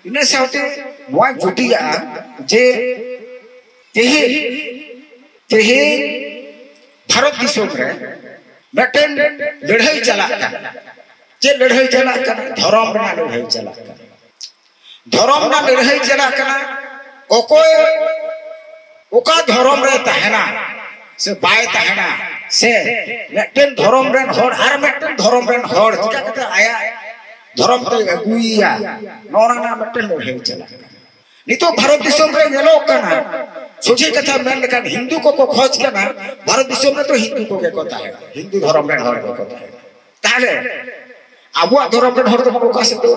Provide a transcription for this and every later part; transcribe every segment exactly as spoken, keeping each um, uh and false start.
ᱤᱱᱟᱹ ᱥᱟᱶᱛᱮ ᱱᱚᱣᱟ ᱡᱩᱴᱤᱭᱟᱜᱼᱟ ᱡᱮ ᱛᱮᱦᱮᱧ ᱛᱮᱦᱮᱧ ᱵᱷᱟᱨᱚᱛ ᱫᱤᱥᱚᱢ ᱨᱮ ᱢᱤᱫᱴᱮᱱ ᱞᱟᱹᱲᱦᱟᱹᱭ ᱪᱟᱞᱟᱜ ᱠᱟᱱᱟ᱾ ᱪᱮᱫ ᱞᱟᱹᱲᱦᱟᱹᱭ ᱪᱟᱞᱟᱜ ᱠᱟᱱᱟ? ᱫᱷᱚᱨᱚᱢ ᱨᱮᱱᱟᱜ ᱞᱟᱹᱲᱦᱟᱹᱭ ᱪᱟᱞᱟᱜ ᱠᱟᱱᱟ᱾ ᱫᱷᱚᱨᱚᱢ ᱨᱮᱱᱟᱜ ᱞᱟᱹᱲᱦᱟᱹᱭ ᱪᱟᱞᱟᱜ ᱠᱟᱱᱟ᱾ ᱚᱠᱚᱭ ᱚᱠᱟ ᱫᱷᱚᱨᱚᱢ ᱨᱮ ᱛᱟᱦᱮᱱᱟ ᱥᱮ ᱵᱟᱭ ᱛᱟᱦᱮᱱᱟ, ᱥᱮ ᱢᱤᱫᱴᱮᱱ ᱫᱷᱚᱨᱚᱢ ᱨᱮᱱ ᱦᱚᱲ ᱟᱨ ᱢᱤᱫᱴᱮᱱ ᱫᱷᱚᱨᱚᱢ ᱨᱮᱱ ᱦᱚᱲ ᱪᱤᱠᱟ ᱠᱟᱛᱮ ᱟᱭᱟᱜ ᱫᱷᱚᱨᱚᱢ ᱛᱮᱭ ᱟᱹᱜᱩᱭᱮᱭᱟ, ᱱᱚᱣᱟ ᱨᱮᱱᱟᱜ ᱢᱤᱫᱴᱮᱱ ᱞᱟᱹᱲᱦᱟᱹᱭ ᱪᱟᱞᱟᱜ ᱠᱟᱱᱟ᱾ ᱱᱤᱛᱚᱜ ᱵᱷᱟᱨᱚᱛ ᱫᱤᱥᱚᱢ ᱨᱮ ᱧᱮᱞᱚᱜ ᱠᱟᱱᱟ, ᱥᱚᱡᱷᱮ ᱠᱟᱛᱷᱟ ᱢᱮᱱ ᱞᱮᱠᱷᱟᱱ ᱦᱤᱱᱫᱩ ᱠᱚᱠᱚ ᱠᱷᱚᱡᱽ ᱠᱟᱱᱟ, ᱵᱷᱟᱨᱚᱛ ᱫᱤᱥᱚᱢ ᱨᱮᱫᱚ ᱦᱤᱱᱫᱩ ᱠᱚᱜᱮ ᱠᱚ ᱛᱟᱦᱮᱱᱟ, ᱦᱤᱱᱫᱩ ᱫᱷᱚᱨᱚᱢ ᱨᱮᱱ ᱦᱚᱲ ᱜᱮᱠᱚ ᱛᱟᱦᱮᱱᱟ᱾ ᱛᱟᱦᱞᱮ ᱟᱵᱚᱣᱟᱜ ᱫᱷᱚᱨᱚᱢ ᱨᱮᱱ ᱦᱚᱲ ᱫᱚᱵᱚᱱ ᱚᱠᱟ ᱥᱮᱫ ᱫᱚ?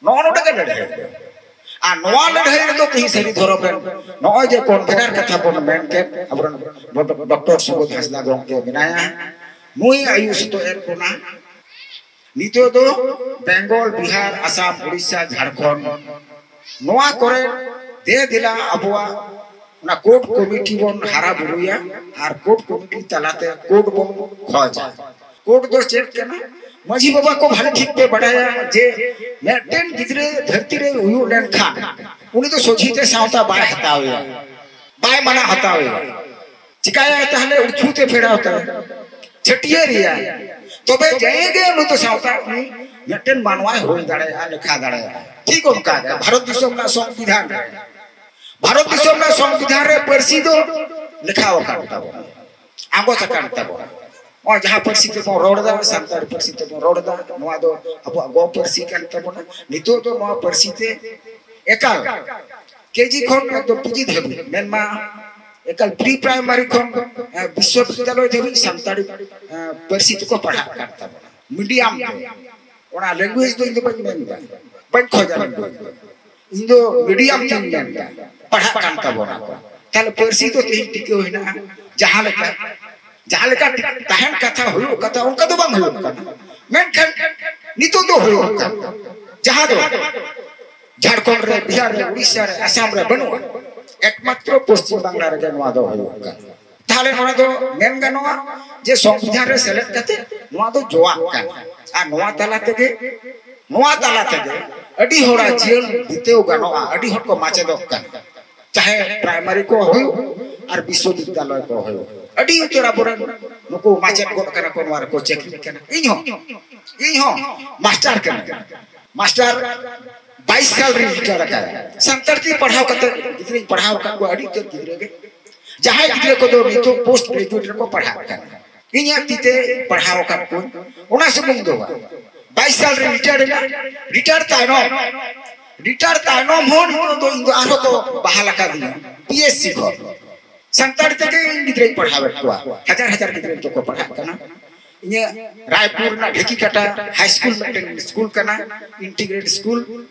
ᱱᱚᱜᱼᱚ ᱱᱚᱰᱮ ᱜᱮ ᱞᱟᱹᱲᱦᱟᱹᱭ ᱫᱚ᱾ ᱟᱨ ᱱᱚᱣᱟ ᱞᱟᱹᱲᱦᱟᱹᱭ ᱨᱮᱫᱚ ᱛᱮᱦᱮᱧ ᱥᱟᱹᱨᱤ ᱫᱷᱚᱨᱚᱢ ᱨᱮᱱ, ᱱᱚᱜᱼᱚᱭ ᱡᱮ ᱠᱚᱱᱵᱷᱮᱱᱟᱨ ᱠᱟᱛᱷᱟ ᱵᱚᱱ ᱢᱮᱱ ᱠᱮᱫ, ᱟᱵᱚᱨᱮᱱ ᱰᱚᱠᱴᱚᱨ ᱥᱩᱵᱳᱫᱷ ᱦᱟᱸᱥᱫᱟ ᱜᱚᱢᱠᱮ ᱢᱮᱱᱟᱭᱟ, ᱱᱩᱭ ᱟᱹᱭᱩᱨ ᱥᱩᱛᱩᱜ ᱮᱫ ᱵᱚᱱᱟ᱾ ᱱᱤᱛᱚᱜ ᱫᱚ ᱵᱮᱝᱜᱚᱞ, ᱵᱤᱦᱟᱨ, ᱟᱥᱟᱢ, ᱩᱲᱤᱥᱥᱟ, ᱡᱷᱟᱲᱠᱷᱚᱸᱰ, ᱱᱚᱣᱟ ᱠᱚᱨᱮ ᱫᱮ ᱫᱮᱞᱟ ᱟᱵᱚᱣᱟᱜ ᱚᱱᱟ ᱠᱳᱨᱴ ᱠᱚᱢᱤᱴᱤ ᱵᱚᱱ ᱦᱟᱨᱟ ᱵᱩᱨᱩᱭᱟ ᱟᱨ ᱠᱳᱨᱴ ᱠᱚᱢᱤᱴᱤ ᱛᱟᱞᱟᱛᱮ ᱠᱳᱨᱴ ᱵᱚᱱ ᱠᱷᱚᱡᱟ᱾ ᱠᱳᱨᱴ ᱫᱚ ᱪᱮᱫ ᱠᱟᱱᱟ? ᱢᱟᱹᱡᱷᱤ ᱵᱟᱵᱟ ᱠᱚ ᱵᱷᱟᱞᱮ ᱴᱷᱤᱠ ᱯᱮ ᱵᱟᱰᱟᱭᱟ ᱡᱮ ᱢᱤᱫᱴᱮᱱ ᱜᱤᱫᱽᱨᱟᱹ ᱫᱷᱟᱹᱨᱛᱤ ᱨᱮ ᱦᱩᱭᱩᱜ ᱞᱮᱱᱠᱷᱟᱱ ᱩᱱᱤ ᱫᱚ ᱥᱚᱡᱷᱮ ᱛᱮ ᱥᱟᱶᱛᱟ ᱵᱟᱭ ᱦᱟᱛᱟᱣᱮᱭᱟ, ᱵᱟᱭ ᱢᱟᱱᱟ ᱦᱟᱛᱟᱣᱮᱭᱟ᱾ ᱪᱤᱠᱟᱭᱟᱭ ᱛᱟᱦᱞᱮ? ᱩᱪᱷᱩ ᱛᱮ ᱯᱷᱮᱨᱟᱣ ᱛᱟᱭ, ᱪᱷᱟᱹᱴᱭᱟᱹᱨ ᱮᱭᱟᱭ, ᱛᱚᱵᱮ ᱡᱟᱭᱜᱮ ᱩᱱᱤ ᱫᱚ ᱥᱟᱶᱛᱟ ᱩᱱᱤ ᱢᱤᱫᱴᱮᱱ ᱢᱟᱱᱣᱟᱭ ᱦᱩᱭ ᱫᱟᱲᱮᱭᱟᱜᱼᱟ, ᱞᱮᱠᱷᱟ ᱫᱟᱲᱮᱭᱟᱜᱼᱟ᱾ ᱴᱷᱤᱠ ᱚᱱᱠᱟ ᱜᱮ ᱵᱷᱟᱨᱚᱛ ᱫᱤᱥᱚᱢ ᱨᱮᱱᱟᱜ ᱥᱚᱝᱵᱤᱫᱷᱟᱱ ᱨᱮ, ᱵᱷᱟᱨᱚᱛ ᱫᱤᱥᱚᱢ ᱨᱮᱱᱟᱜ ᱥᱚᱝᱵᱤᱫᱷᱟᱱ ᱨᱮ ᱯᱟᱹᱨᱥᱤ ᱫᱚ ᱞᱮᱠᱷᱟᱣ ᱟᱠᱟᱱ ᱛᱟᱵᱚᱱᱟ, ᱟᱸᱜᱚᱪ ᱟᱠᱟᱱ ᱛᱟᱵᱚᱱᱟ᱾ ᱱᱚᱜᱼᱚᱭ ᱡᱟᱦᱟᱸ ᱯᱟᱹᱨᱥᱤ ᱛᱮᱵᱚᱱ ᱨᱚᱲ ᱮᱫᱟ, ᱥᱟᱱᱛᱟᱲᱤ ᱯᱟᱹᱨᱥᱤ ᱛᱮᱵᱚᱱ ᱨᱚᱲ ᱮᱫᱟ, ᱱᱚᱣᱟ ᱫᱚ ᱟᱵᱚᱣᱟᱜ ᱜᱚ ᱯᱟᱹᱨᱥᱤ ᱠᱟᱱ ᱛᱟᱵᱚᱱᱟ᱾ ᱱᱤᱛᱚᱜ ᱫᱚ ᱱᱚᱣᱟ ᱯᱟᱹᱨᱥᱤ ᱛᱮ ᱮᱠᱟᱞ ᱠᱮᱡᱤ ᱠᱷᱚᱱ ᱮᱠᱫᱚᱢ ᱯᱤᱡᱤ ᱫᱷᱟᱹᱵᱤᱡ, ᱢᱮᱱᱢᱟ ᱮᱠᱟᱞ ᱯᱨᱤ ᱯᱨᱟᱭᱢᱟᱨᱤ ᱠᱷᱚᱱ, ᱮ, ᱵᱤᱥᱥᱚᱵᱤᱫᱽᱫᱟᱞᱚᱭ ᱫᱷᱟᱹᱵᱤᱡ ᱥᱟᱱᱛᱟᱲᱤ, ᱮ, ᱯᱟᱹᱨᱥᱤ ᱛᱮᱠᱚ ᱯᱟᱲᱦᱟᱜ ᱠᱟᱱ ᱛᱟᱵᱚᱱᱟ, ᱢᱤᱰᱤᱭᱟᱢ ᱛᱮ᱾ ᱚᱱᱟ ᱞᱮᱝᱜᱩᱭᱮᱡᱽ ᱫᱚ ᱤᱧ ᱫᱚ ᱵᱟᱹᱧ ᱢᱮᱱ ᱮᱫᱟ, ᱵᱟᱹᱧ ᱠᱷᱚᱡᱟ ᱞᱮᱝᱜᱩᱭᱮᱡᱽ ᱫᱚ, ᱤᱧ ᱫᱚ ᱢᱤᱰᱤᱭᱟᱢ ᱛᱮᱧ ᱢᱮᱱ ᱮᱫᱟ, ᱯᱟᱲᱦᱟᱜ ᱠᱟᱱ ᱛᱟᱵᱚᱱᱟ ᱠᱚ᱾ ᱛᱟᱦᱞᱮ ᱯᱟᱹᱨᱥᱤ ᱫᱚ ᱛᱮᱦᱮᱧ ᱴᱤᱠᱟᱹᱣ ᱦᱮᱱᱟᱜᱼᱟ, ᱡᱟᱦᱟᱸ ᱞᱮᱠᱟ, ᱡᱟᱦᱟᱸ ᱞᱮᱠᱟ ᱴᱤᱠ-, ᱛᱟᱦᱮᱱ ᱠᱟᱛᱷᱟ ᱦᱩᱭᱩᱜ ᱠᱟᱛᱷᱟ ᱚᱱᱠᱟ ᱫᱚ ᱵᱟᱝ ᱦᱩᱭᱩᱜ ᱠᱟᱱᱟ, ᱢᱮᱱᱠᱷᱟᱱ ᱱᱤᱛᱚᱜ ᱫᱚ ᱦᱩᱭᱩᱜ ᱠᱟᱱᱟ, ᱡᱟᱦᱟᱸ ᱫᱚ ᱡᱷᱟᱲᱠᱷᱚᱸᱰ ᱨᱮ, ᱵᱤᱦᱟᱨ ᱨᱮ, ᱩᱲᱤᱥᱥᱟ ᱨᱮ, ᱟᱥᱟᱢ ᱨᱮ ᱵᱟᱹᱱᱩᱜᱼᱟ, ᱮᱠᱢᱟᱛᱨᱚ ᱯᱚᱥᱪᱤᱢ ᱵᱟᱝᱞᱟ ᱨᱮᱜᱮ ᱱᱚᱣᱟ ᱫᱚ ᱦᱩᱭᱩᱜ ᱠᱟᱱᱟ᱾ ᱛᱟᱦᱞᱮ ᱱᱚᱣᱟ ᱫᱚ ᱢᱮᱱ ᱜᱟᱱᱚᱜᱼᱟ ᱡᱮ ᱥᱚᱝᱵᱤᱫᱷᱟᱱ ᱨᱮ ᱥᱮᱞᱮᱫ ᱠᱟᱛᱮ ᱱᱚᱣᱟ ᱫᱚ ᱡᱚᱣᱟᱜ ᱠᱟᱱᱟ᱾ ᱟᱨ ᱱᱚᱣᱟ ᱛᱟᱞᱟ ᱛᱮᱜᱮ, ᱱᱚᱣᱟ ᱛᱟᱞᱟ ᱛᱮᱜᱮ ᱟᱹᱰᱤ ᱦᱚᱲᱟᱜ ᱡᱤᱭᱚᱱ ᱵᱤᱛᱟᱹᱣ ᱜᱟᱱᱚᱜᱼᱟ᱾ ᱟᱹᱰᱤ ᱦᱚᱲ ᱠᱚ ᱢᱟᱪᱮᱫᱚᱜ ᱠᱟᱱᱟ, ᱪᱟᱦᱮ ᱯᱨᱟᱭᱢᱟᱨᱤ ᱠᱚ ᱦᱩᱭᱩᱜ ᱟᱨ ᱵᱤᱥᱥᱚᱵᱤᱫᱽᱫᱟᱞᱚᱭ ᱠᱚ ᱦᱩᱭᱩᱜ᱾ ᱟᱹᱰᱤ ᱩᱛᱟᱹᱨ ᱟᱵᱚᱨᱮᱱ ᱱᱩᱠᱩ ᱢᱟᱪᱮᱫ ᱜᱚᱫ ᱠᱟᱱᱟ ᱠᱚ, ᱱᱚᱣᱟ ᱨᱮᱠᱚ ᱪᱟᱹᱠᱨᱤ ᱠᱟᱱᱟ᱾ ᱤᱧ ᱦᱚᱸ, ᱤᱧ ᱦᱚᱸ ᱢᱟᱥᱴᱟᱨ ᱠᱟᱹᱱᱟᱹᱧ᱾ ᱢᱟᱥᱴᱟᱨ ᱵᱟᱭᱤᱥ ᱥᱟᱞ ᱨᱮ ᱨᱤᱴᱟᱭᱟᱨ ᱟᱠᱟᱱᱟ᱾ ᱥᱟᱱᱛᱟᱲ ᱛᱮ ᱯᱟᱲᱦᱟᱣ ᱠᱟᱛᱮ ᱜᱤᱫᱽᱨᱟᱹᱧ ᱯᱟᱲᱦᱟᱣ ᱟᱠᱟᱫ ᱠᱚᱣᱟ, ᱟᱹᱰᱤ ᱩᱛᱟᱹᱨ ᱜᱤᱫᱽᱨᱟᱹ ᱜᱮ᱾ ᱡᱟᱦᱟᱸᱭ ᱜᱤᱫᱽᱨᱟᱹ ᱠᱚᱫᱚ ᱱᱤᱛᱚᱜ ᱯᱳᱥᱴ ᱜᱨᱮᱡᱩᱭᱮᱴ ᱨᱮᱠᱚ ᱯᱟᱲᱦᱟᱜ ᱠᱟᱱᱟ, ᱤᱧᱟᱹᱜ ᱛᱤ ᱛᱮ ᱯᱟᱲᱦᱟᱣ ᱟᱠᱟᱫ ᱠᱚᱣᱟᱧ᱾ ᱚᱱᱟ ᱥᱩᱢᱩᱝ ᱫᱚ ᱵᱟᱝ, ᱵᱟᱭᱤᱥ ᱥᱟᱞ ᱨᱮ ᱨᱤᱴᱟᱭᱟᱨ ᱮᱱᱟ᱾ ᱨᱤᱴᱟᱭᱟᱨ ᱛᱟᱭᱱᱚᱢ, ᱨᱤᱴᱟᱭᱟᱨ ᱛᱟᱭᱱᱚᱢ ᱦᱚᱸ ᱱᱤᱛᱚᱜ ᱫᱚ ᱤᱧ ᱫᱚ ᱟᱨᱦᱚᱸ ᱠᱚ ᱵᱟᱦᱟᱞ ᱟᱠᱟᱫᱤᱧᱟ ᱯᱤ ᱮᱥ ᱥᱤ ᱠᱷᱚᱱ᱾ ᱥᱟᱱᱛᱟᱲᱤ ᱛᱮᱜᱮ ᱤᱧ ᱜᱤᱫᱽᱨᱟᱹᱧ ᱯᱟᱲᱦᱟᱣᱮᱫ ᱠᱚᱣᱟ, ᱦᱟᱡᱟᱨ ᱦᱟᱡᱟᱨ ᱜᱤᱫᱽᱨᱟᱹ ᱱᱤᱛᱚᱜ ᱠᱚ ᱯᱟᱲᱦᱟᱜ ᱠᱟᱱᱟ᱾ ᱤᱧᱟᱹᱜ ᱨᱟᱭᱯᱩᱨ ᱨᱮᱱᱟᱜ ᱰᱷᱮᱠᱤᱠᱟᱴᱟ ᱦᱟᱭ ᱥᱠᱩᱞ ᱢᱤᱫᱴᱮᱱ ᱥᱠᱩᱞ ᱠᱟᱱᱟ, ᱤᱱᱴᱤᱜᱨᱮᱴ ᱥᱠᱩᱞ᱾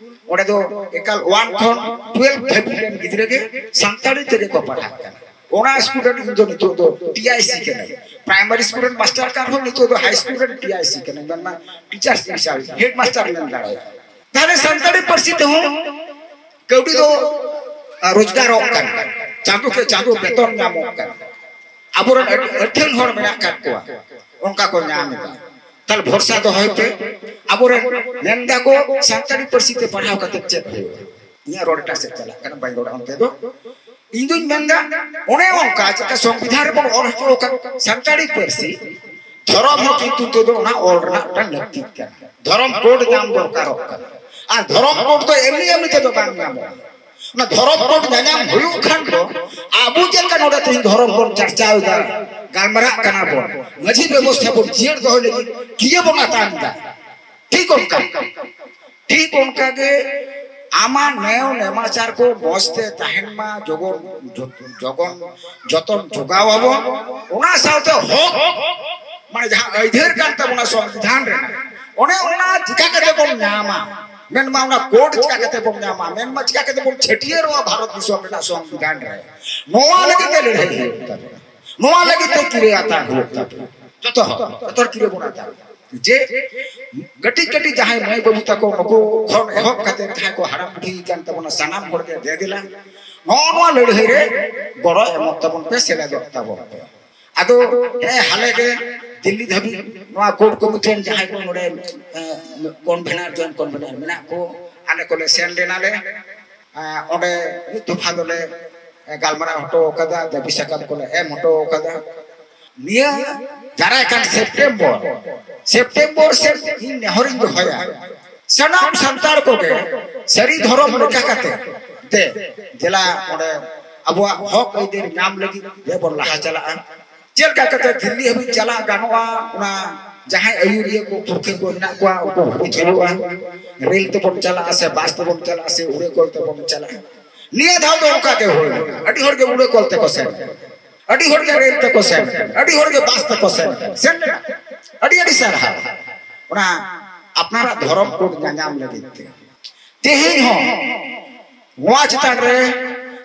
ᱚᱸᱰᱮ ᱫᱚ ᱮᱠᱟᱞ ᱳᱣᱟᱱ ᱠᱷᱚᱱ ᱴᱩᱭᱮᱞᱵᱷ ᱫᱷᱟᱹᱵᱤᱡ ᱨᱮᱱ ᱜᱤᱫᱽᱨᱟᱹ ᱜᱮ ᱥᱟᱱᱛᱟᱲᱤ ᱛᱮᱜᱮ ᱠᱚ ᱯᱟᱲᱦᱟᱜ ᱠᱟᱱᱟ᱾ ᱚᱱᱟ ᱥᱠᱩᱞ ᱨᱮᱱ ᱤᱧ ᱫᱚ ᱱᱤᱛᱚᱜ ᱫᱚ ᱴᱤ ᱟᱭ ᱥᱤ ᱠᱟᱹᱱᱟᱹᱧ᱾ ᱯᱨᱟᱭᱢᱟᱨᱤ ᱥᱠᱩᱞ ᱨᱮᱱ ᱢᱟᱥᱴᱟᱨ ᱠᱟᱱ ᱨᱮᱦᱚᱸ ᱱᱤᱛᱚᱜ ᱫᱚ ᱦᱟᱭ ᱥᱠᱩᱞ ᱨᱮᱱ ᱴᱤ ᱟᱭ ᱥᱤ ᱠᱟᱹᱱᱟᱹᱧ, ᱢᱮᱱᱢᱟ ᱴᱤᱪᱟᱨᱥ ᱤᱱ ᱪᱟᱨᱡᱽ, ᱦᱮᱰ ᱢᱟᱥᱴᱟᱨ ᱢᱮᱱ ᱫᱟᱲᱮᱭᱟᱜᱼᱟ᱾ ᱛᱟᱦᱞᱮ ᱥᱟᱱᱛᱟᱲᱤ ᱯᱟᱹᱨᱥᱤ ᱛᱮᱦᱚᱸ ᱠᱟᱹᱣᱰᱤ ᱫᱚ, ᱟ, ᱨᱳᱡᱽᱜᱟᱨᱚᱜ ᱠᱟᱱᱟ, ᱪᱟᱸᱫᱳ ᱠᱮ ᱪᱟᱸᱫᱳ ᱵᱮᱛᱚᱱ ᱧᱟᱢᱚᱜ ᱠᱟᱱᱟ᱾ ᱟᱵᱚᱨᱮᱱ ᱟᱹᱰᱤ ᱟᱹᱛᱷᱟᱹᱱ ᱦᱚᱲ ᱢᱮᱱᱟᱜ ᱟᱠᱟᱫ ᱠᱚᱣᱟ, ᱚᱱᱠᱟ ᱠᱚ ᱧᱟᱢ ᱮᱫᱟ᱾ ᱛᱟᱦᱞᱮ ᱵᱷᱚᱨᱥᱟ ᱫᱚᱦᱚᱭ ᱯᱮ᱾ ᱟᱵᱚᱨᱮᱱ ᱢᱮᱱ ᱫᱟᱠᱚ ᱥᱟᱱᱛᱟᱲᱤ ᱯᱟᱹᱨᱥᱤ ᱛᱮ ᱯᱟᱲᱦᱟᱣ ᱠᱟᱛᱮ ᱪᱮᱫ ᱦᱩᱭᱩᱜᱼᱟ? ᱤᱧᱟᱹᱜ ᱨᱚᱲ ᱮᱴᱟᱜ ᱥᱮᱫ ᱪᱟᱞᱟᱜ ᱠᱟᱱᱟ, ᱵᱟᱹᱧ ᱨᱚᱲᱟ ᱚᱱᱛᱮ ᱫᱚ᱾ ᱤᱧ ᱫᱩᱧ ᱢᱮᱱᱫᱟ, ᱚᱱᱮ ᱚᱱᱠᱟ ᱪᱮᱠᱟ ᱥᱚᱝᱵᱤᱫᱷᱟᱱ ᱨᱮᱵᱚᱱ ᱚᱞ ᱦᱚᱪᱚ ᱟᱠᱟᱫ ᱥᱟᱱᱛᱟᱲᱤ ᱯᱟᱹᱨᱥᱤ, ᱫᱷᱚᱨᱚᱢ ᱦᱚᱸ ᱠᱤᱱᱛᱩ ᱱᱤᱛᱚᱜ ᱫᱚ ᱚᱱᱟ ᱚᱞ ᱨᱮᱱᱟᱜ ᱢᱤᱫᱴᱟᱝ ᱞᱟᱹᱠᱛᱤᱜ ᱠᱟᱱᱟ᱾ ᱫᱷᱚᱨᱚᱢ ᱠᱳᱰ ᱧᱟᱢ ᱫᱚᱨᱠᱟᱨᱚᱜ ᱠᱟᱱᱟ᱾ ᱟᱨ ᱫᱷᱚᱨᱚᱢ ᱠᱳᱰ ᱫᱚ ᱮᱢᱱᱤ ᱮᱢᱱᱤ ᱛᱮᱫᱚ ᱵᱟᱝ ᱧᱟᱢᱚᱜᱼᱟ᱾ ᱚᱱᱟ ᱫᱷᱚᱨᱚᱢ ᱠᱳᱰ ᱧᱟᱧᱟᱢ ᱦᱩᱭᱩᱜ ᱠᱷᱟᱱ ᱫᱚ ᱟᱵᱚ ᱪᱮᱫ ᱞᱮᱠᱟ ᱱᱚᱰᱮ ᱛᱮᱦᱮᱧ ᱫᱷᱚᱨᱚᱢ ᱵᱚᱱ ᱪᱟᱨᱪᱟᱣ ᱮᱫᱟ, ᱜᱟᱞᱢᱟᱨᱟᱜ ᱠᱟᱱᱟ ᱵᱚᱱ, ᱢᱟᱹᱡᱷᱤ ᱵᱮᱵᱚᱥᱛᱷᱟ ᱵᱚᱱ ᱡᱤᱭᱟᱹᱲ ᱫᱚᱦᱚᱭ ᱞᱟᱹᱜᱤᱫ ᱠᱤᱭᱟᱹ ᱵᱚᱱ ᱟᱛᱟᱝ ᱮᱫᱟ᱾ ᱴᱷᱤᱠ ᱚᱱᱠᱟ, ᱴᱷᱤᱠ ᱚᱱᱠᱟ ᱜᱮ ᱟᱢᱟᱜ ᱱᱮᱭᱟᱣ ᱱᱮᱢᱟᱪᱟᱨ ᱠᱚ ᱢᱚᱡᱽ ᱛᱮ ᱛᱟᱦᱮᱱ ᱢᱟ, ᱡᱚᱜᱚᱱ, ᱡᱚ-, ᱡᱚᱜᱚᱱ, ᱡᱚᱛᱚᱱ ᱡᱚᱜᱟᱣ ᱟᱵᱚᱱ᱾ ᱚᱱᱟ ᱥᱟᱶᱛᱮ ᱦᱚᱠ, ᱢᱟᱱᱮ ᱡᱟᱦᱟᱸ ᱟᱹᱭᱫᱟᱹᱨ ᱠᱟᱱ ᱛᱟᱵᱚᱱᱟ ᱥᱚᱝᱵᱤᱫᱷᱟᱱ ᱨᱮᱱᱟᱜ, ᱚᱱᱮ ᱚᱱᱟ ᱪᱤᱠᱟ ᱠᱟᱛᱮ ᱵᱚᱱ ᱧᱟᱢᱟ? ᱢᱮᱱᱢᱟ ᱚᱱᱟ ᱠᱳᱰ ᱪᱤᱠᱟ ᱠᱟᱛᱮ ᱵᱚᱱ ᱧᱟᱢᱟ? ᱢᱮᱱᱢᱟ ᱪᱤᱠᱟ ᱠᱟᱛᱮ ᱵᱚᱱ ᱪᱷᱟᱹᱴᱭᱟᱹᱨᱚᱜᱼᱟ ᱵᱷᱟᱨᱚᱛ ᱫᱤᱥᱚᱢ ᱨᱮᱱᱟᱜ ᱥᱚᱝᱵᱤᱫᱷᱟᱱ ᱨᱮ? ᱱᱚᱣᱟ ᱞᱟᱹᱜᱤᱫ ᱛᱮ ᱞᱟᱹᱲᱦᱟᱹᱭ ᱦᱩᱭᱩᱜ ᱛᱟᱵᱚᱱᱟ, ᱱᱚᱣᱟ ᱞᱟᱹᱜᱤᱫ ᱛᱮ ᱠᱤᱨᱟᱹ ᱦᱟᱛᱟᱣ ᱦᱩᱭᱩᱜ ᱛᱟᱵᱚᱱᱟ᱾ ᱡᱚᱛᱚ ᱦᱚᱲ, ᱡᱚᱛᱚ ᱦᱚᱲ ᱠᱤᱨᱟᱹ ᱵᱚᱱ ᱦᱟᱛᱟᱣᱟ᱾ ᱡᱮ ᱠᱟᱹᱴᱤᱡ ᱠᱟᱹᱴᱤᱡ ᱡᱟᱦᱟᱸᱭ ᱢᱟᱹᱭ ᱵᱟᱹᱵᱩ ᱛᱟᱠᱚ, ᱱᱩᱠᱩ ᱠᱷᱚᱱ ᱮᱦᱚᱵ ᱠᱟᱛᱮ ᱡᱟᱦᱟᱸᱭ ᱠᱚ ᱦᱟᱲᱟᱢ ᱵᱩᱰᱷᱤ ᱠᱟᱱ ᱛᱟᱵᱚᱱᱟ, ᱥᱟᱱᱟᱢ ᱦᱚᱲ ᱜᱮ ᱫᱮ ᱫᱮᱞᱟ ᱱᱚᱜᱼᱚ ᱱᱚᱣᱟ ᱞᱟᱹᱲᱦᱟᱹᱭ ᱨᱮ ᱜᱚᱲᱚ ᱮᱢᱚᱜ ᱛᱟᱵᱚᱱ ᱯᱮ, ᱥᱮᱞᱮᱫᱚᱜ ᱛᱟᱵᱚᱱ ᱯᱮ᱾ ᱟᱫᱚ ᱦᱮᱸ, ᱦᱟᱞᱮ ᱜᱮ ᱫᱤᱞᱞᱤ ᱫᱷᱟᱹᱵᱤᱡ ᱱᱚᱣᱟ ᱠᱳᱨ ᱠᱚᱢᱤᱴᱤ ᱨᱮᱱ ᱡᱟᱦᱟᱸᱭ ᱠᱚ ᱱᱚᱰᱮ, ᱮ, ᱠᱚᱱᱵᱷᱮᱱᱟᱨ, ᱡᱚᱭᱮᱱᱴ ᱠᱚᱱᱵᱷᱮᱱᱟᱨ ᱢᱮᱱᱟᱜ ᱠᱚ, ᱟᱞᱮ ᱠᱚᱞᱮ ᱥᱮᱱ ᱞᱮᱱᱟᱞᱮ᱾ ᱟᱸ, ᱚᱸᱰᱮ ᱢᱤᱫ ᱫᱚᱯᱷᱟ ᱫᱚᱞᱮ, ᱮ, ᱜᱟᱞᱢᱟᱨᱟᱣ ᱦᱚᱴᱚ ᱠᱟᱫᱟ, ᱫᱟᱹᱵᱤ ᱥᱟᱠᱟᱢ ᱠᱚᱞᱮ ᱮᱢ ᱦᱚᱴᱚ ᱠᱟᱫᱟ᱾ ᱱᱤᱭᱟᱹ ᱫᱟᱨᱟᱭ ᱠᱟᱱ ᱥᱮᱯᱴᱮᱢᱵᱚᱨ, ᱥᱮᱯᱴᱮᱢᱵᱚᱨ ᱥᱮᱫ ᱤᱧ ᱱᱮᱦᱚᱨᱤᱧ ᱫᱚᱦᱚᱭᱟ, ᱥᱟᱱᱟᱢ ᱥᱟᱱᱛᱟᱲ ᱠᱚᱜᱮ ᱥᱟᱹᱨᱤ ᱫᱷᱚᱨᱚᱢ ᱞᱮᱠᱟ ᱠᱟᱛᱮ ᱫᱮ, ᱫᱮᱞᱟ ᱚᱸᱰᱮ ᱟᱵᱚᱣᱟᱜ ᱦᱚᱠ ᱟᱹᱭᱫᱟᱹᱨ ᱧᱟᱢ ᱞᱟᱹᱜᱤᱫ ᱫᱮᱵᱚᱱ ᱞᱟᱦᱟ ᱪᱟᱞᱟᱜᱼᱟ᱾ ᱪᱮᱫ ᱞᱮᱠᱟ ᱠᱟᱛᱮ ᱫᱤᱞᱞᱤ ᱦᱟᱹᱵᱤᱡ ᱪᱟᱞᱟᱜ ᱜᱟᱱᱚᱜᱼᱟ, ᱚᱱᱟ ᱡᱟᱦᱟᱸᱭ ᱟᱹᱭᱩᱨᱤᱭᱟᱹ ᱠᱚ, ᱯᱩᱨᱠᱷᱟᱹ ᱠᱚ ᱢᱮᱱᱟᱜ ᱠᱚᱣᱟ, ᱩᱱᱠᱩ ᱦᱩᱫᱤᱥ ᱦᱩᱭᱩᱜᱼᱟ᱾ ᱨᱮᱞ ᱛᱮᱵᱚᱱ ᱪᱟᱞᱟᱜᱼᱟ ᱥᱮ ᱵᱟᱥ ᱛᱮᱵᱚᱱ ᱪᱟᱞᱟᱜᱼᱟ ᱥᱮ ᱩᱲᱟᱹ ᱠᱚᱞ ᱛᱮᱵᱚᱱ ᱪᱟᱞᱟᱜᱼᱟ? ᱱᱤᱭᱟᱹ ᱫᱷᱟᱣ ᱫᱚ ᱚᱱᱠᱟ ᱜᱮ ᱦᱩᱭ ᱞᱮᱱᱟ᱾ ᱟᱹᱰᱤ ᱦᱚᱲ ᱜᱮ ᱩᱲᱟᱹ ᱠᱚᱞ ᱛᱮᱠᱚ ᱥᱮᱱ ᱞᱮᱱᱟ, ᱟᱹᱰᱤ ᱦᱚᱲ ᱜᱮ ᱨᱮᱞ ᱛᱮᱠᱚ ᱥᱮᱱ ᱞᱮᱱᱟ, ᱟᱹᱰᱤ ᱦᱚᱲ ᱜᱮ ᱵᱟᱥ ᱛᱮᱠᱚ ᱥᱮᱱ ᱞᱮᱱᱟ, ᱥᱮᱱ ᱞᱮᱱᱟ᱾ ᱟᱹᱰᱤ ᱟᱹᱰᱤ ᱥᱟᱨᱦᱟᱣ ᱚᱱᱟ ᱟᱯᱱᱟᱨᱟᱜ ᱫᱷᱚᱨᱚᱢ ᱠᱳᱰ ᱧᱟᱧᱟᱢ ᱞᱟᱹᱜᱤᱫ ᱛᱮ᱾ ᱛᱮᱦᱮᱧ ᱦᱚᱸ ᱱᱚᱣᱟ ᱪᱮᱛᱟᱱ ᱨᱮ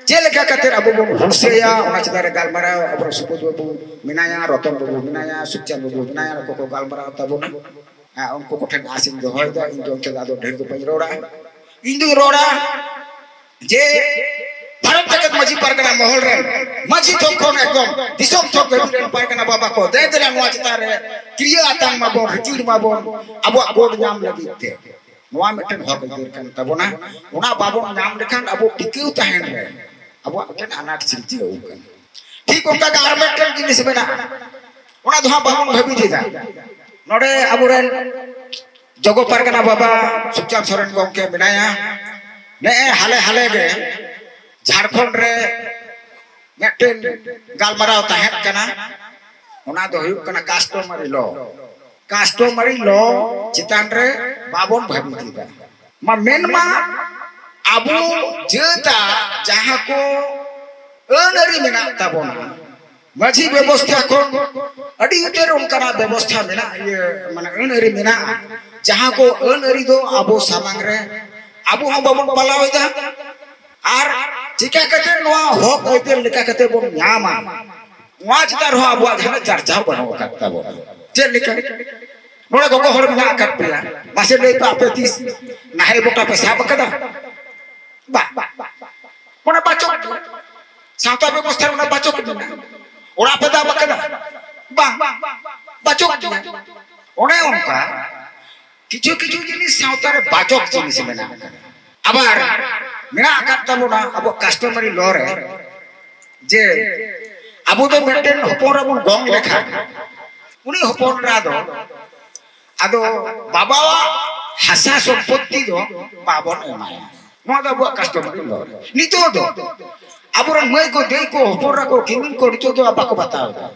ᱪᱮᱫ ᱞᱮᱠᱟ ᱠᱟᱛᱮ ᱟᱵᱚ ᱵᱚᱱ ᱦᱩᱞᱥᱟᱹᱭᱟ, ᱚᱱᱟ ᱪᱮᱛᱟᱱ ᱨᱮ ᱜᱟᱞᱢᱟᱨᱟᱣ ᱟᱵᱚ ᱥᱩᱵᱳᱫᱷ ᱵᱟᱹᱵᱩ ᱢᱮᱱᱟᱭᱟ, ᱨᱚᱛᱚᱱ ᱵᱟᱹᱵᱩ ᱢᱮᱱᱟᱭᱟ, ᱥᱩᱠᱪᱟᱸᱫ ᱵᱟᱹᱵᱩ ᱢᱮᱱᱟᱭᱟ, ᱱᱩᱠᱩ ᱠᱚ ᱜᱟᱞᱢᱟᱨᱟᱣ ᱛᱟᱵᱚᱱᱟ᱾ ᱦᱮᱸ, ᱩᱱᱠᱩ ᱠᱚᱴᱷᱮᱱ ᱟᱥ ᱤᱧ ᱫᱚᱦᱚᱭᱮᱫᱟ᱾ ᱤᱧ ᱫᱚ ᱚᱱᱛᱮ ᱫᱚ ᱟᱫᱚ ᱰᱷᱮᱨ ᱫᱚ ᱵᱟᱹᱧ ᱨᱚᱲᱟ᱾ ᱤᱧ ᱫᱚᱧ ᱨᱚᱲᱟ ᱡᱮ ᱵᱷᱟᱨᱚᱛ ᱡᱟᱠᱟᱛ ᱢᱟᱹᱡᱷᱤ ᱯᱟᱨᱜᱟᱱᱟ ᱢᱚᱦᱚᱞ ᱨᱮᱱ ᱢᱟᱹᱡᱷᱤ ᱛᱷᱚᱠ ᱠᱷᱚᱱ ᱮᱠᱫᱚᱢ ᱫᱤᱥᱚᱢ ᱛᱷᱚᱠ ᱫᱷᱟᱹᱵᱤᱡ ᱨᱮᱱ ᱯᱟᱨᱜᱟᱱᱟ ᱵᱟᱵᱟ ᱠᱚ, ᱫᱮ ᱫᱮᱞᱟ ᱱᱚᱣᱟ ᱪᱮᱛᱟᱱ ᱨᱮ ᱠᱤᱨᱭᱟᱹ ᱟᱛᱟᱝ ᱢᱟᱵᱚᱱ, ᱨᱤᱠᱤᱲ ᱢᱟᱵᱚᱱ, ᱟᱵᱚᱣᱟᱜ ᱠᱳᱰ ᱧᱟᱢ ᱞᱟᱹᱜᱤᱫ ᱛᱮ᱾ ᱱᱚᱣᱟ ᱢᱤᱫᱴᱮᱱ ᱦᱚᱠ ᱟᱹᱭᱫᱟᱹᱨ ᱠᱟᱱ ᱛᱟᱵᱚᱱᱟ᱾ ᱚᱱᱟ ᱵᱟᱵᱚᱱ ᱧᱟᱢ ᱞᱮᱠᱷᱟᱱ ᱟᱵᱚ ᱴᱤᱠᱟᱹᱣ ᱛᱟᱦᱮᱱ ᱨᱮ ᱟᱵᱚᱣᱟᱜ ᱢᱤᱫᱴᱮᱱ ᱟᱱᱟᱴ ᱥᱤᱨᱡᱟᱹᱣ ᱠᱟᱱᱟ᱾ ᱴᱷᱤᱠ ᱚᱱᱠᱟ ᱜᱮ ᱟᱨ ᱢᱤᱫᱴᱮᱱ ᱡᱤᱱᱤᱥ ᱢᱮᱱᱟᱜᱼᱟ, ᱚᱱᱟ ᱫᱚ ᱦᱟᱸᱜ ᱵᱟᱵᱚᱱ ᱵᱷᱟᱹᱵᱤᱛ ᱮᱫᱟ᱾ ᱱᱚᱰᱮ ᱟᱵᱚᱨᱮᱱ ᱡᱚᱜᱚ ᱯᱟᱨᱜᱟᱱᱟ ᱵᱟᱵᱟ ᱥᱩᱠᱪᱟᱸᱫ ᱥᱚᱨᱮᱱ ᱜᱚᱢᱠᱮ ᱢᱮᱱᱟᱭᱟ᱾ ᱱᱮᱜᱼᱮ ᱦᱟᱞᱮ ᱦᱟᱞᱮ ᱜᱮ ᱡᱷᱟᱲᱠᱷᱚᱸᱰ ᱨᱮ ᱢᱤᱫᱴᱮᱱ ᱜᱟᱞᱢᱟᱨᱟᱣ ᱛᱟᱦᱮᱸ ᱠᱟᱱᱟ, ᱚᱱᱟ ᱫᱚ ᱦᱩᱭᱩᱜ ᱠᱟᱱᱟ customary law᱾ Customary law ᱪᱮᱛᱟᱱ ᱨᱮ ᱵᱟᱵᱚᱱ ᱵᱷᱟᱹᱵᱤᱛ ᱮᱫᱟ᱾ ᱢᱟ ᱢᱮᱱᱢᱟ ᱟᱵᱚ ᱡᱟᱹᱛᱟᱜ ᱡᱟᱦᱟᱸ ᱠᱚ ᱟᱹᱱ ᱟᱹᱨᱤ ᱢᱮᱱᱟᱜ ᱛᱟᱵᱚᱱᱟ, ᱢᱟᱹᱡᱷᱤ ᱵᱮᱵᱚᱥᱛᱷᱟ ᱠᱷᱚᱱ ᱟᱹᱰᱤ ᱩᱛᱟᱹᱨ ᱚᱱᱠᱟᱱᱟᱜ ᱵᱮᱵᱚᱥᱛᱷᱟ ᱢᱮᱱᱟᱜ, ᱤᱭᱟᱹ, ᱢᱟᱱᱮ ᱟᱹᱱ ᱟᱹᱨᱤ ᱢᱮᱱᱟᱜᱼᱟ, ᱡᱟᱦᱟᱸ ᱠᱚ ᱟᱹᱱ ᱟᱹᱨᱤ ᱫᱚ ᱟᱵᱚ ᱥᱟᱢᱟᱝ ᱨᱮ ᱟᱵᱚ ᱦᱚᱸ ᱵᱟᱵᱚᱱ ᱯᱟᱞᱟᱣ ᱮᱫᱟ᱾ ᱟᱨ ᱪᱤᱠᱟ ᱠᱟᱛᱮ ᱱᱚᱣᱟ ᱦᱚᱠ ᱟᱹᱭᱫᱟᱹᱨ ᱞᱮᱠᱟ ᱠᱟᱛᱮ ᱵᱚᱱ ᱧᱟᱢᱟ, ᱱᱚᱣᱟ ᱪᱮᱛᱟᱱ ᱨᱮᱦᱚᱸ ᱟᱵᱚᱣᱟᱜ ᱡᱟᱦᱟᱱᱟᱜ ᱪᱟᱨᱪᱟᱣ ᱵᱟᱹᱱᱩᱜ ᱟᱠᱟᱫ ᱛᱟᱵᱚᱱᱟ᱾ ᱪᱮᱫ ᱞᱮᱠᱟ? ᱱᱚᱰᱮ ᱜᱚᱜᱚ ᱦᱚᱲ ᱢᱮᱱᱟᱜ ᱟᱠᱟᱫ ᱯᱮᱭᱟ, ᱢᱟᱥᱮ ᱞᱟᱹᱭ ᱯᱮ, ᱟᱯᱮ ᱛᱤᱥ ᱱᱟᱦᱮᱞ ᱵᱚᱴᱟ ᱯᱮ ᱥᱟᱵ ᱟᱠᱟᱫᱟ? ᱵᱟ, ᱢᱟᱱᱮ ᱵᱟᱪᱚᱠ ᱜᱮᱭᱟ᱾ ᱥᱟᱶᱛᱟ ᱵᱮᱵᱚᱥᱛᱷᱟ ᱨᱮ ᱚᱱᱟ ᱵᱟᱪᱚᱠ ᱢᱮᱱᱟᱜᱼᱟ᱾ ᱚᱲᱟᱜ ᱯᱮ ᱫᱟᱵ ᱟᱠᱟᱫᱟ? ᱵᱟᱝ, ᱵᱟᱪᱚᱠ ᱜᱮᱭᱟ᱾ ᱚᱱᱮ ᱚᱱᱠᱟ ᱠᱤᱪᱷᱩ ᱠᱤᱪᱷᱩ ᱡᱤᱱᱤᱥ ᱥᱟᱶᱛᱟ ᱨᱮ ᱵᱟᱪᱚᱠ ᱡᱤᱱᱤᱥ ᱢᱮᱱᱟᱜ ᱟᱠᱟᱫᱟ᱾ ᱟᱵᱟᱨ ᱢᱮᱱᱟᱜ ᱟᱠᱟᱫ ᱛᱟᱵᱚᱱᱟ ᱟᱵᱚ customary law ᱨᱮ, ᱡᱮ ᱟᱵᱚ ᱫᱚ ᱢᱤᱫᱴᱮᱱ ᱦᱚᱯᱚᱱ ᱨᱮᱵᱚᱱ ᱜᱚᱝ ᱞᱮᱠᱷᱟᱱ, ᱩᱱᱤ ᱦᱚᱯᱚᱱ ᱮᱨᱟ ᱫᱚ ᱟᱫᱚ ᱵᱟᱵᱟᱣᱟᱜ ᱦᱟᱥᱟ ᱥᱚᱢᱯᱚᱛᱛᱤ ᱫᱚ ᱵᱟᱵᱚᱱ ᱮᱢᱟᱭᱟ᱾ ᱱᱚᱣᱟ ᱫᱚ ᱟᱵᱚᱣᱟᱜ customary law ᱨᱮ᱾ ᱱᱤᱛᱚᱜ ᱫᱚ ᱟᱵᱚᱨᱮᱱ ᱢᱟᱹᱭ ᱠᱚ, ᱫᱟᱹᱭ ᱠᱚ, ᱦᱚᱯᱚᱱ ᱮᱨᱟ ᱠᱚ, ᱠᱤᱢᱤᱱ ᱠᱚ ᱱᱤᱛᱚᱜ ᱫᱚ ᱵᱟᱠᱚ ᱵᱟᱛᱟᱣ ᱮᱫᱟ᱾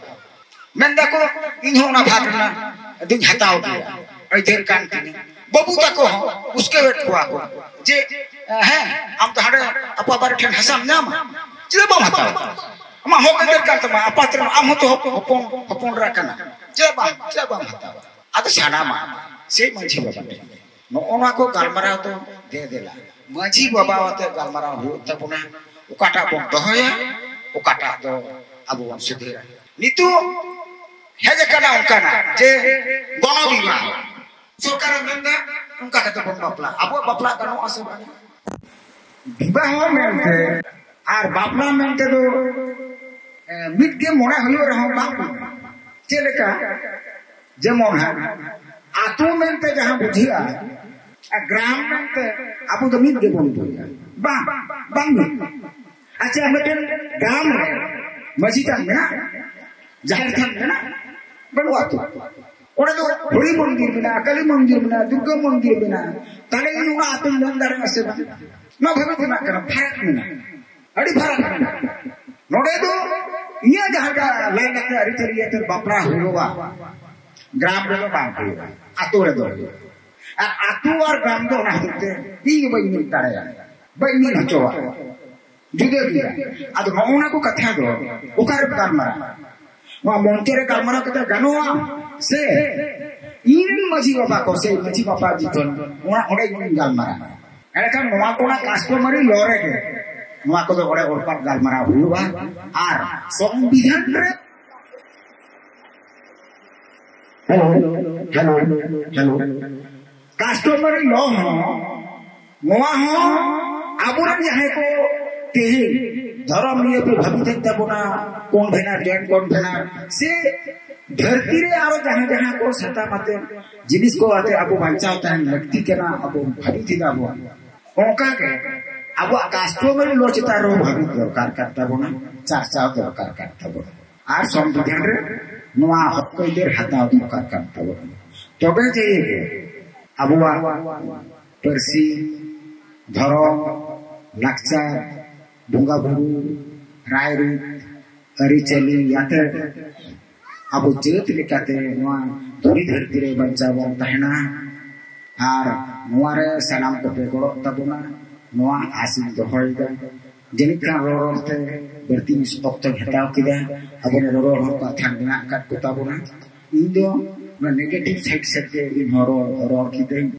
ᱢᱮᱱ ᱫᱟᱠᱚ, "ᱤᱧ ᱦᱚᱸ ᱚᱱᱟ ᱵᱷᱟᱜᱽ ᱨᱮᱱᱟᱜ ᱫᱩᱧ ᱦᱟᱛᱟᱣ ᱜᱮᱭᱟ, ᱟᱹᱭᱫᱟᱹᱨ ᱠᱟᱱ ᱛᱤᱧᱟᱹ᱾" ᱵᱟᱹᱵᱩ ᱛᱟᱠᱚ ᱦᱚᱸ ᱩᱥᱠᱟᱹᱣᱮᱫ ᱠᱚᱣᱟ ᱠᱚ ᱡᱮ, "ᱦᱮᱸ, ᱟᱢ ᱫᱚ ᱦᱟᱸᱰᱮ ᱟᱯᱟ ᱵᱟᱨᱮ ᱴᱷᱮᱱ ᱦᱟᱥᱟᱢ ᱧᱟᱢᱟ, ᱪᱮᱫᱟᱜ ᱵᱟᱢ ᱦᱟᱛᱟᱣᱟ? ᱟᱢᱟᱜ ᱦᱚᱸ ᱟᱹᱭᱫᱟᱹᱨ ᱠᱟᱱ ᱛᱟᱢᱟ, ᱟᱯᱟᱛ ᱨᱮᱱ, ᱟᱢ ᱦᱚᱸᱛᱚ ᱦᱚᱯ-, ᱦᱚᱯᱚᱱ, ᱦᱚᱯᱚᱱ ᱮᱨᱟ ᱠᱟᱱᱟ, ᱪᱮᱫᱟᱜ ᱵᱟᱢ, ᱪᱮᱫᱟᱜ ᱵᱟᱢ ᱦᱟᱛᱟᱣᱟ?" ᱟᱫᱚ ᱥᱟᱱᱟᱢᱟᱜ ᱥᱮ ᱢᱟᱹᱡᱷᱤ ᱵᱟᱵᱟ ᱴᱷᱮᱱ ᱱᱚᱜᱼᱚ ᱱᱚᱣᱟ ᱠᱚ ᱜᱟᱞᱢᱟᱨᱟᱣ ᱫᱚ ᱫᱮ ᱫᱮᱞᱟ ᱢᱟᱹᱡᱷᱤ ᱵᱟᱵᱟ ᱟᱛᱮ ᱜᱟᱞᱢᱟᱨᱟᱣ ᱦᱩᱭᱩᱜ ᱛᱟᱵᱚᱱᱟ᱾ ᱚᱠᱟᱴᱟᱜ ᱵᱚᱱ ᱫᱚᱦᱚᱭᱟ, ᱚᱠᱟᱴᱟᱜ ᱫᱚ ᱟᱵᱚ ᱵᱚᱱ ᱥᱩᱫᱷᱟᱹᱨᱟ᱾ ᱱᱤᱛᱚᱜ ᱦᱮᱡ ᱟᱠᱟᱱᱟ ᱚᱱᱠᱟᱱᱟᱜ ᱡᱮ ᱜᱚᱱᱚ ᱵᱤᱵᱟᱦ, ᱥᱚᱨᱠᱟᱨᱮ ᱢᱮᱱᱫᱟ ᱚᱱᱠᱟ ᱠᱟᱛᱮ ᱵᱚᱱ ᱵᱟᱯᱞᱟ᱾ ᱟᱵᱚᱣᱟᱜ ᱵᱟᱯᱞᱟ ᱜᱟᱱᱚᱜᱼᱟ ᱥᱮ ᱵᱟᱝ? ᱵᱤᱵᱟᱦᱚ ᱢᱮᱱᱛᱮ ᱟᱨ ᱵᱟᱯᱞᱟ ᱢᱮᱱᱛᱮ ᱫᱚ, ᱮ, ᱢᱤᱫ ᱜᱮ ᱢᱚᱱᱮ ᱦᱩᱭᱩᱜ ᱨᱮᱦᱚᱸ ᱵᱟᱝ ᱢᱤᱫ᱾ ᱪᱮᱫ ᱞᱮᱠᱟ? ᱡᱮᱢᱚᱱ ᱦᱟᱸᱜ, ᱟᱹᱛᱩ ᱢᱮᱱᱛᱮ ᱡᱟᱦᱟᱸ ᱵᱩᱡᱷᱟᱹᱜᱼᱟ, ᱟᱨ ᱜᱨᱟᱢ ᱢᱮᱱᱛᱮ ᱟᱵᱚ ᱫᱚ ᱢᱤᱫ ᱜᱮᱵᱚᱱ ᱵᱩᱡᱟ᱾ ᱵᱟᱝ, ᱵᱟᱝ ᱢᱤᱫ᱾ ᱟᱪᱪᱷᱟ, ᱢᱤᱫᱴᱮᱱ ᱜᱨᱟᱢ ᱨᱮ ᱢᱟᱹᱡᱷᱤ ᱛᱷᱟᱱ ᱢᱮᱱᱟᱜᱼᱟ, ᱡᱟᱦᱮᱨ ᱛᱷᱟᱱ ᱢᱮᱱᱟᱜᱼᱟ, ᱵᱟᱹᱱᱩᱜᱼᱟ ᱛᱚ? ᱚᱸᱰᱮ ᱫᱚ ᱦᱚᱨᱤ ᱢᱚᱱᱫᱤᱨ ᱢᱮᱱᱟᱜᱼᱟ, ᱠᱟᱞᱤ ᱢᱚᱱᱫᱤᱨ ᱢᱮᱱᱟᱜᱼᱟ, ᱫᱩᱨᱜᱟ ᱢᱚᱱᱫᱤᱨ ᱢᱮᱱᱟᱜᱼᱟ᱾ ᱛᱟᱦᱞᱮ ᱤᱧ ᱚᱱᱟ ᱟᱹᱛᱩᱧ ᱢᱮᱱ ᱫᱟᱲᱮᱭᱟᱜᱼᱟ ᱥᱮ ᱵᱟᱝ? ᱱᱚᱣᱟ ᱵᱷᱟᱵᱤ ᱛᱮᱱᱟᱜ ᱠᱟᱱᱟ, ᱯᱷᱟᱨᱟᱠ ᱢᱮᱱᱟᱜᱼᱟ, ᱟᱹᱰᱤ ᱯᱷᱟᱨᱟᱠ ᱢᱮᱱᱟᱜᱼᱟ᱾ ᱱᱚᱰᱮ ᱫᱚ ᱤᱧᱟᱹᱜ ᱡᱟᱦᱟᱸ ᱞᱮᱠᱟ ᱞᱟᱭᱼᱞᱟᱠᱪᱟᱨ ᱟᱹᱨᱤᱪᱟᱹᱞᱤ ᱟᱛᱮ ᱵᱟᱯᱞᱟ ᱦᱩᱭᱩᱜᱼᱟ, ᱜᱨᱟᱢ ᱨᱮᱫᱚ ᱵᱟᱝ ᱦᱩᱭᱩᱜᱼᱟ, ᱟᱹᱛᱩ ᱨᱮᱫᱚ ᱦᱩᱭᱩᱜᱼᱟ᱾ ᱟᱨ ᱟᱹᱛᱩ ᱟᱨ ᱜᱨᱟᱢ ᱫᱚ ᱚᱱᱟ ᱦᱚᱛᱮᱡ ᱛᱮ ᱤᱧ ᱵᱟᱹᱧ ᱢᱤᱫ ᱫᱟᱲᱮᱭᱟᱜᱼᱟ, ᱵᱟᱹᱧ ᱢᱤᱫ ᱦᱚᱪᱚᱣᱟᱜᱼᱟ, ᱡᱩᱫᱟᱹ ᱜᱮᱭᱟ᱾ ᱟᱫᱚ ᱱᱚᱜᱼᱚ ᱱᱟ ᱠᱚ ᱠᱟᱛᱷᱟ ᱫᱚ ᱚᱠᱟᱨᱮᱢ ᱜᱟᱞᱢᱟᱨᱟᱣᱟ? ᱱᱚᱣᱟ ᱢᱚᱧᱪᱚ ᱨᱮ ᱜᱟᱞᱢᱟᱨᱟᱣ ᱠᱟᱛᱮ ᱜᱟᱱᱚᱜᱼᱟ? ᱥᱮ ᱤᱧ ᱨᱮᱱ ᱢᱟᱹᱡᱷᱤ ᱵᱟᱵᱟ ᱠᱚ ᱥᱮ ᱢᱟᱹᱡᱷᱤ ᱵᱟᱵᱟ ᱡᱤᱛᱚᱱ ᱚᱱᱟ ᱚᱸᱰᱮ ᱤᱧ ᱜᱟᱞᱢᱟᱨᱟᱣᱟ? ᱮᱱᱠᱷᱟᱱ ᱱᱚᱣᱟ ᱠᱚ ᱚᱱᱟ customary law ᱨᱮᱜᱮ ᱱᱚᱣᱟ ᱠᱚᱫᱚ ᱚᱸᱰᱮ ᱚᱲᱯᱟᱛ ᱜᱟᱞᱢᱟᱨᱟᱣ ᱦᱩᱭᱩᱜᱼᱟ᱾ ᱟᱨ ᱥᱚᱝᱵᱤᱫᱷᱟᱱ ᱨᱮ hello, hello, hello, customary law ᱦᱚᱸ, ᱱᱚᱣᱟ ᱦᱚᱸ ᱟᱵᱚᱨᱮᱱ ᱡᱟᱦᱟᱸᱭ ᱠᱚ ᱛᱮᱦᱮᱧ ᱫᱷᱚᱨᱚᱢ ᱱᱤᱭᱮ ᱯᱮ ᱵᱷᱟᱹᱵᱤᱛᱮᱫ ᱛᱟᱵᱚᱱᱟ, convener, joint convener, ᱥᱮ ᱫᱷᱟᱹᱨᱛᱤ ᱨᱮ ᱟᱨᱚ ᱡᱟᱦᱟᱸ ᱡᱟᱦᱟᱸ ᱠᱚ ᱥᱟᱛᱟᱢ ᱟᱛᱮ ᱡᱤᱱᱤᱥ ᱠᱚ ᱟᱛᱮ ᱟᱵᱚ ᱵᱟᱧᱪᱟᱣ ᱛᱟᱦᱮᱱ ᱞᱟᱹᱠᱛᱤ ᱠᱟᱱᱟ, ᱟᱵᱚ ᱵᱷᱟᱹᱵᱤᱛ ᱮᱫᱟ ᱵᱚᱱ᱾ ᱚᱱᱠᱟᱜᱮ ᱟᱵᱚᱣᱟᱜ customary law ᱪᱮᱛᱟᱱ ᱨᱮᱦᱚᱸ ᱵᱷᱟᱹᱵᱤᱛ ᱫᱚᱨᱠᱟᱨ ᱠᱟᱱ ᱛᱟᱵᱚᱱᱟ, ᱪᱟᱨᱪᱟᱣ ᱫᱚᱨᱠᱟᱨ ᱠᱟᱱ ᱛᱟᱵᱚᱱᱟ᱾ ᱟᱨ ᱥᱚᱝᱵᱤᱫᱷᱟᱱ ᱨᱮ ᱱᱚᱣᱟ ᱦᱚᱠ ᱟᱹᱭᱫᱟᱹᱨ ᱦᱟᱛᱟᱣ ᱫᱚᱨᱠᱟᱨ ᱠᱟᱱ ᱛᱟᱵᱚᱱᱟ᱾ ᱛᱚᱵᱮ ᱡᱮ ᱜᱮ ᱟᱵᱚᱣᱟᱜ ᱯᱟᱹᱨᱥᱤ, ᱫᱷᱚᱨᱚᱢ, ᱞᱟᱠᱪᱟᱨ, ᱵᱚᱸᱜᱟ ᱵᱩᱨᱩ, ᱨᱟᱭᱨᱤᱛ, ᱟᱹᱨᱤᱪᱟᱹᱞᱤ ᱟᱛᱮ ᱟᱵᱚ ᱡᱟᱹᱛ ᱞᱮᱠᱟᱛᱮ ᱱᱚᱣᱟ ᱫᱷᱩᱲᱤ ᱫᱷᱟᱹᱨᱛᱤ ᱨᱮ ᱵᱟᱧᱪᱟᱣ ᱵᱚᱱ ᱛᱟᱦᱮᱱᱟ᱾ ᱟᱨ ᱱᱚᱣᱟ ᱨᱮ ᱥᱟᱱᱟᱢ ᱠᱚᱯᱮ ᱜᱚᱲᱚᱜ ᱛᱟᱵᱚᱱᱟ, ᱱᱚᱣᱟ ᱟᱥ ᱤᱧ ᱫᱚᱦᱚᱭᱮᱫᱟ᱾ ᱡᱟᱹᱱᱤᱡ ᱠᱷᱟᱱ ᱨᱚᱲ ᱨᱚᱲ ᱛᱮ ᱵᱟᱹᱲᱛᱤ ᱚᱠᱛᱚᱧ ᱦᱟᱛᱟᱣ ᱠᱮᱫᱟ᱾ ᱟᱵᱚᱨᱮᱱ ᱨᱚᱨᱚᱲ ᱦᱚᱲ ᱠᱚ ᱟᱛᱷᱟᱱ ᱢᱮᱱᱟᱜ ᱟᱠᱟᱫ ᱠᱚ ᱛᱟᱵᱚᱱᱟ᱾ ᱤᱧ ᱫᱚ ᱚᱱᱟ negative side ᱥᱮᱫ ᱜᱮ ᱤᱧ ᱦᱚᱸ ᱨᱚᱲ, ᱨᱚᱲ ᱠᱤᱫᱟᱹᱧ᱾